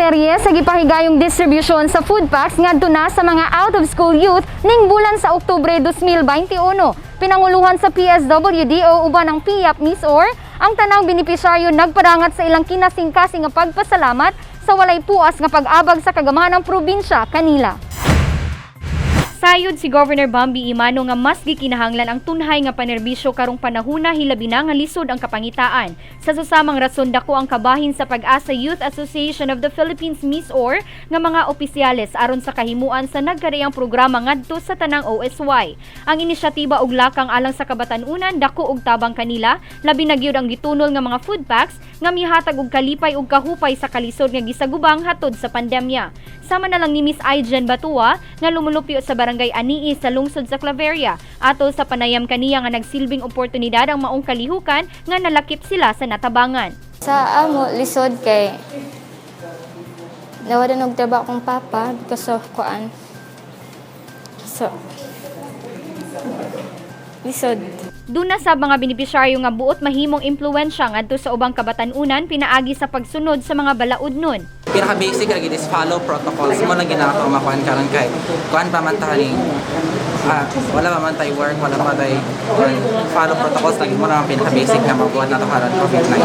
Serye sa gipahigayong distribusyon sa food packs ngadto na sa mga out-of-school youth ning bulan sa Oktubre 2021. Pinanguluhan sa PSWDO uban ang PIAP MisOr, ang tanang benepisyaryo nagpadangat sa ilang kinasingkasing nga pagpasalamat sa walay puas nga pag-abag sa kagamhanang probinsya kanila. Sayod si Governor Bambi Emano nga mas gikinahanglan ang tunhay nga panerbisyo karong panahuna, hilabi na nga lisod ang kapangitaan. Sa susamang rason, dako ang kabahin sa Pag-asa Youth Association of the Philippines MisOr nga mga opisyales aron sa kahimuan sa nagkariyang programa ngadto sa tanang OSY. Ang inisyatiba og lakang alang sa kabatan-unan dako og tabang kanila, labi na gyud ang gitunol nga mga food packs nga mihatag og kalipay ug kahupay sa kalisod nga gisagubang hatod sa pandemya. Sama na lang ni Miss Aijen Batua nga lumulupyo sa barangay Anii sa lungsod sa Claveria. Atol sa panayam kaniya nga nagsilbing oportunidad ang maong kalihukan nga nalakip sila sa natabangan. Sa amo, lisod kay nawala og trabaho akong papa because of kuan. So, lisod. Duna sa mga benepisyaryo nga buot mahimong impluwensya ngadto sa ubang kabatan-unan pinaagi sa pagsunod sa mga balaod nun. Pinaka basic lagi is follow protocols mo lang ginato makuan karon kay kuan pa man ta ni wala pa man tay work, wala pa tay kuan, follow protocols lagi mo na ang pinaka basic na mabuhat nato karon, COVID-19.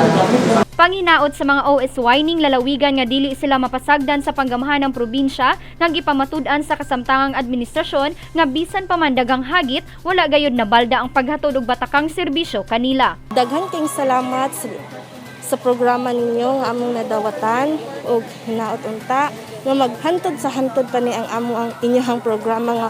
Panginaot sa mga OSY ning lalawigan nga dili sila mapasagdan sa panggamhan ng probinsya nga gipamatud-an sa kasamtangang administrasyon nga bisan pa man daghang hagit, wala gayud nabalda ang paghatod og batakang serbisyo kanila. Daghan kayong salamat sa programa ninyo nga among nadawatan ug hinaot unta nga maghantod sa hantod pa ni ang amo ang inyong programa nga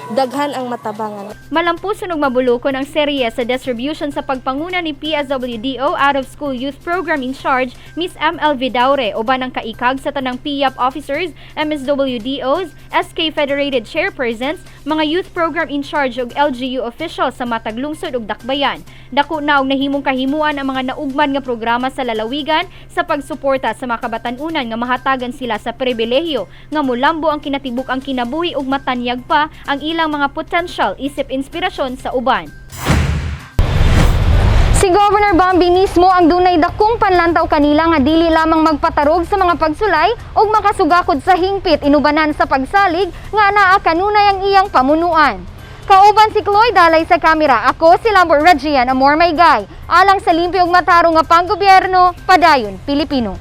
daghan ang matabangan. Malampuson ug mabulukon ang serye sa distribution sa pagpanguna ni PSWDO Out of School Youth Program in Charge Miss ML Vidaure uban ang kaikag sa tanang PIAP officers, MSWDOs, SK Federated Chairpersons, mga youth program in charge ug LGU officials sa matag lungsod ug dakbayan. Dako na og nahimong kahimuan ang mga naugman nga programa sa lalawigan sa pagsuporta sa mga kabatan-unan nga mahatagan sila sa pribilehyo nga mulambo ang kinatibuk-ang kinabuhi ug matanyag pa ang ilang mga potential isip inspirasyon sa uban. Si Governor Bambi mismo ang dunay dakong panlantaw kanila nga dili lamang magpatarog sa mga pagsulay ug makasugakod sa hingpit inubanan sa pagsalig nga naa kanunay ang iyang pamunuan. Kauban si Chloe Dalay sa kamera, ako si Lambert Regian Amor Maygay. Alang sa limpyo ug matarong nga panggobyerno, padayon Pilipino.